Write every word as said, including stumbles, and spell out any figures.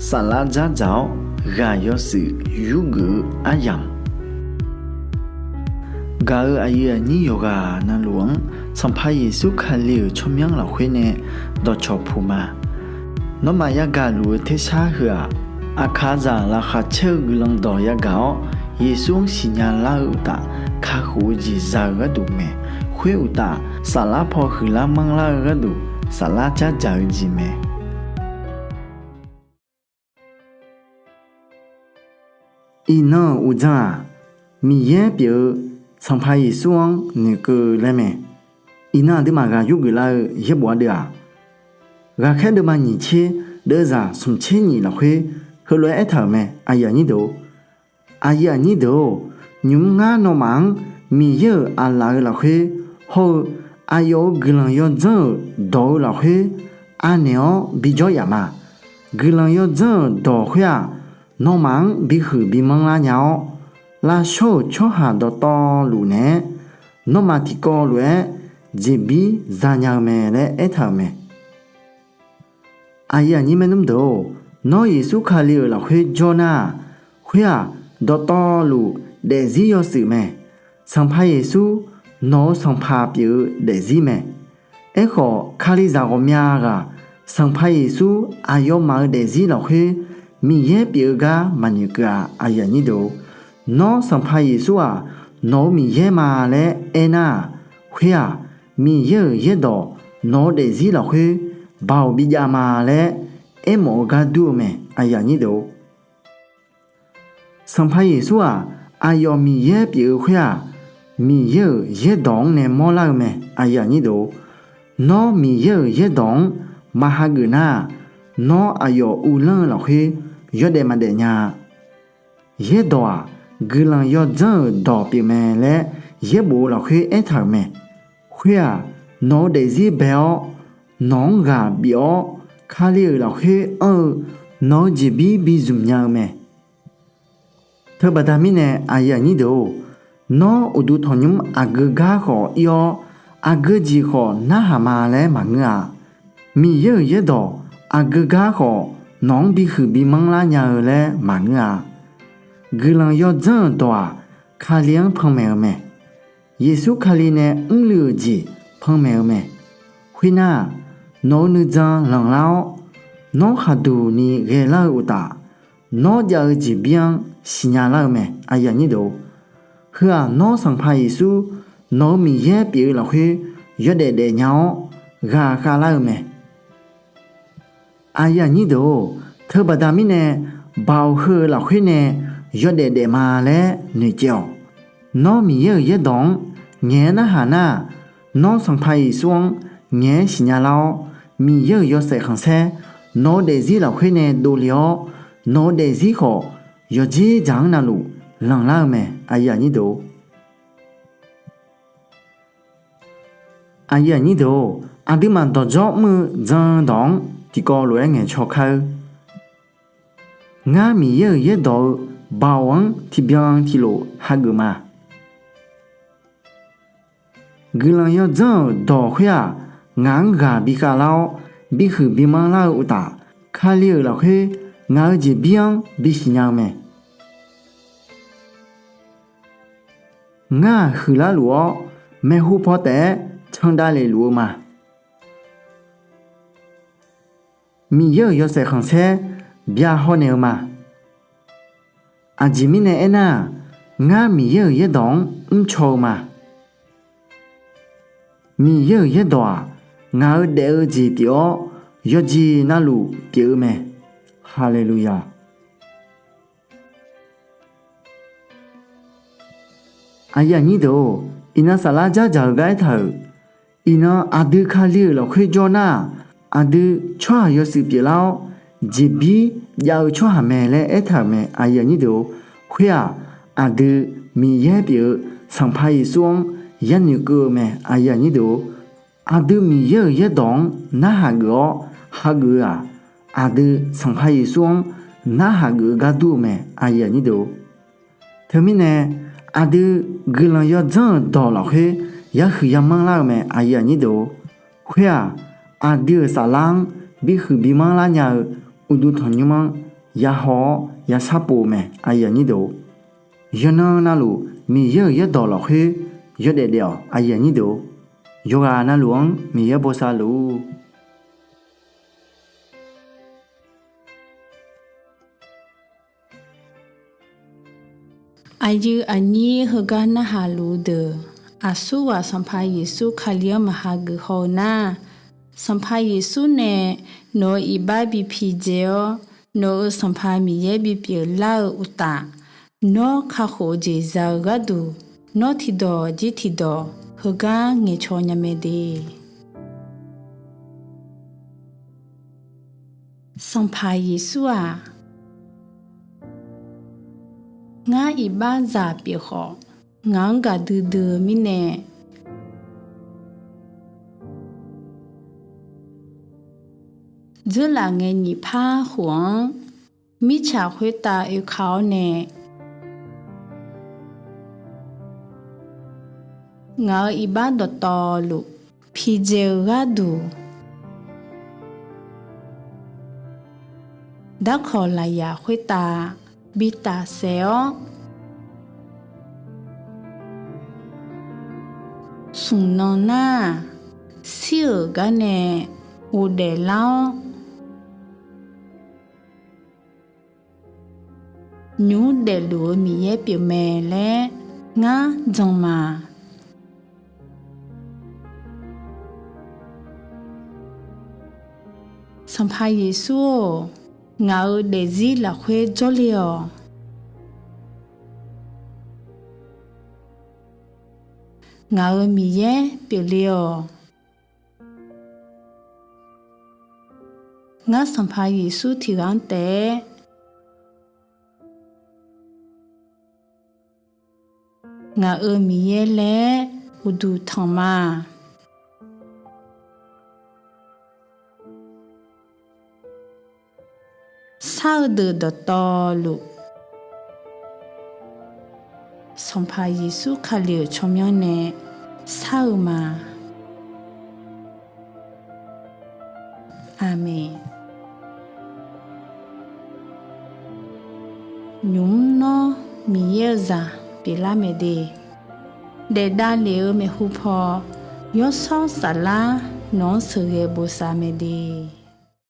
Saflar dzardzaq-awr ghaq yawshuif yurgeuf-eu aryamq, gaq-euq aqyuif aqnyir yawqghaq navluf-anr Sanqpaq Yeqsur Kali-euq tsawrmyanr lafkhoer nae dawqcawq puq ma. Nawmaf yagaq luf-eu tersar heu-aq, aqkaqzaq laqkhaq caer-eu guiqlanq dawq yagaq-awr, Yeqsur-anr siqnya lar-eu uqtaf, kakhof-eu jeq za-eu gharduq mae. Khoer uqtaf, saflar paw huiqlar manrlar-eu gharduq, saflar dzardzaq-eu jeq mae. Iqnan-euq uqdzan-aq, Miqyaer pyeuf-eu Sanqpaq Yeqsur-anr noeqkeuv laer mae. Iqnan aqduimaf ghaq yurgeuf lar-eu yaerbof ardeuv-aq, Ghaqkhaer deuvma nyiq tser deuvzaq smq tser nyiq lafkhoer heulof-aer aertaq-euq mae, aqyuif aqnyir deuq-or, aqyuif aqnyir deuq-or, nymq-mr ngar nawmaf-anr Miqyaer-euq aqlaf-eu lafkhoer hawr-eu aqyawf-euq guiqlanq yawdzanr-euq dawq-eu lafkhoer anaeq-awr bijawr yaf ma. Guiqlanq yawdzanr-euq dawq khoer-aq, nawmaf-anr bihuiq bimanr lar nya-awr, lavshawr-euq tsawrhaq dawqtawvluf naeq-aer nawmaf tiqkawv lof-aer jeqbir zanya-eu mae laer aertaq-euq mae. Aqyuif aqnyir maernmr deuq-or, nawr Yeqsur Kali-euq lafkhoer jawr nar-aq, khoer-aq, dawqtawvluf daefzir yawshuif mae. Sanqpaq Yeqsur nawq-eu Sanqpaq pyeuf-eu daefzir mae. Aerkhawf, Kalizaq ghawqmya ghaq Sanqpaq Yeqsur aqyawfmaf-eu daefzir lafkhoer Miqyaer pyeuf-eu gar maqnoeqkeuv-a, aqyuif aqnyir deuq-or. Nawr Sanqpaq Yeqsur-aq nawq-eu Miqyaer ma laer aernar-aq, khoer-aq, Miqyaer-euq yaerdawq nawq-eu daefzir lafkhoer baoq bijav ma laer aermawf-eu gar dur-eu mae, aqyuif aqnyir deuq-or. Sanqpaq Yeqsur-aq, aqyawf Miqyaer pyeuf-eu khoer-aq, Miqyaer-euq yaerdawq-anr nae mawrlar-eu mae, aqyuif aqnyir deuq-or. Nawr Miqyaer-euq yaerdawq-anr maq hageuf nar-aq, nawr aqyawf uvlanr-eu lafkhoer yawdaef maqdaef nya-a. Yaerdawq-aq, guiqlanq yawdzanr-euq dawq pyeufmae laer yaerbof-eu lafkhoer aertaq-euq mae. Khoer-aq, nawq-eu daefzir bae-awr, nawq-anr ghaq bif-awr, Kali-euq lafkhoer anr-eu nawq-eu jeqbir bizmq nya-eu mae. Teubaqda mirnae, aqyuif aqnyir deuq-or, nawr uqduq tanqnymr aqgeu gar khawf ir-awr, aqgeu jeq khawf narhaq ma laer maqngeur-a. Miqyaer-euq yaerdawq aqgeu gar khawf nawq-anr bihuiq bimanr lar nya-eu laer maqngeur-a. Guiqlanq yawdzanr-euq dawq-aq, Kali-anr panmaeq-eu mae. Yeqsur Kali nae mrluiv-euq jeq panmaeq-eu mae. Khoernar-aq, nawq-eu nuijan lanqlar-awr, nawr khaqduq ni ghaelar-eu uqtaf, nawr jav-eu jeqbir-anr siqnya lar-eu mae. Heu-aq, nawr Sanqpaq Yeqsur nawq-eu Miqyaer pyeuf-eu lafkhoer yawdaef daefnya-awr ghaqkhav lar-eu mae. Aqyuif aqnyir deuq-or, teubaqda mirnae, baoq heu-eu lafkhoer nae yawdaef daef ma laer noeqcaev-awq. Nawr Miqyaer-euq yaerdawq-anr ngaeq-aer narhaq nar-aq, nawr Sanqpaq Yeqsur-anr ngaeq-aer siqnya lar-awr, Miqyaer-euq yawshaef khanqsaer nawq-eu daefzir lafkhoer nae dovle-awr, nawq-eu daefzir khawf yawqdzer dzaq-anr navluf lanqlar-eu mae. Aqyuif aqnyir deuq-or, aqduimaf dawqdzawr mr-eu jan-eu dawq-anr tiqkawv lof-aer ngaeqcaw kar-eur. Ngar Miqyaer-euq yaerdawq-eu baoq-anr tiqbyan tiqlof hageuf ma. Guiqlanq yawdzanr-euq dawq khoer-aq, ngaq-anr ghaq bikhav lar-awr, bihuiq bimanr lar-eu uqtaf, Kali-euq lafkhoer ngaq-eu jeqbir-anr bisiq nya-eu mae. Ngar-aq huiqlar luf-awr, maeqhu paw taef-aer candav lef luf-eu ma. Miqyaer-euq yawshaef khanqsaer byahaw naeq-eu ma. Aqjeq mirnae aernar-aq, ngar Miqyaer-euq yaerdawq-anr mrcaw-eu ma. Miqyaer-euq yaerdawq-aq, ngaq-eu daef-eu jeq pyeuf-awr, yawqjeq navluf pyeuf-eu mae. Haleluya! Aqyuif aqnyir deuq-or, iqnan saflar dzardzaq-eu gar aertaq-euq, iqnan aqdui Kali-euq lafkhoer jawr nar-aq, aqdui tsawrhaq yawshuif pyeuflar-awr, jeqbir jav-eu tsawrhaq mae laer aertaq-euq mae. Khoer-aq, aqdui Miqyaer pyeuf-eu Sanqpaq Yeqsur-anr yanoeq keuv-eu mae. Aqdui Miqyaer-euq yaerdawq-anr narhaq geuf-awr hageuf-eu-aq, aqdui Sanqpaq Yeqsur-anr narhaq geuf-eu gar dur-eu mae. Teumirnae, aqdui guiqlanq yawdzanr-euq dawq lafkhoer yahuiq yamanr lar-eu mae. Khoer-aq, aqdui-euq saflar-anr bihuiq bimanr lar nya-eu uqduq tanqnymr-anr yahaw-awr yasharpov-eu mae. Yawqnan navluf Miqyaer-euq yaerdawq lafkhoer yawdaef daef-awq. Yawqghaq navluf-anr Miqyaer bosav luf-ur. Aqyuif aqnyir heugar narhaq luf-eu deuq, aqsurghaq Sanqpaq Yeqsur Kali-anr maqha geuf haw-eu nar, Sanqpaq Yeqsur nae nawq-euq iqbax bi pidzae-awr, nawq-euq Sanqpaq Miqyaer bipyeuf lar-eu uqtaf, nawr kakhof-eu jeq za-eu gharduq, nawr tiqdawq jir tiqdawq heugar ngaeqcaw nya mae de. Sanqpaq Yeqsur-aq, ngar iqbaxzaq pyeuf khawf, ngaq-anr gaqdui dui-eu mirnae, dzeurlaf ngae nyiq par khof-anr mirtsaq khoertav oeka-awr nae, ngaq-euq iqbax dawqtawvluf pidzae-eu gharduq, darkawq lafyaq khoertav bi tafsaef-awr, smq nan nar-aq, shir-euq gar nae ghofdaef lar-awr, nymq mr daefluf-eu Miqyaer pyeufmae laer ngar jan ma. Sanqpaq Yeqsur-or, ngaq-euq daefzir lafkhoer jawrle-awq. Ngaq-euq Miqyaer pyeufle-awq. Ngar Sanqpaq Yeqsur tiqghaq-anr taef-aer ngaq-euq Miqyaer laer uqduq tanq ma. Shar-eu deuq dawqtawvluf, Sanqpaq Yeqsur Kali-euq tsawrmyanr nae shar-eu ma. Aqmeq. Nymq mr nawr Miqyaer-eu zaq pyeuflar mae de. Daef davlef-eu maeqhu paw, Yawshawr Saflar nawq-anr sheuqghae bosav mae de.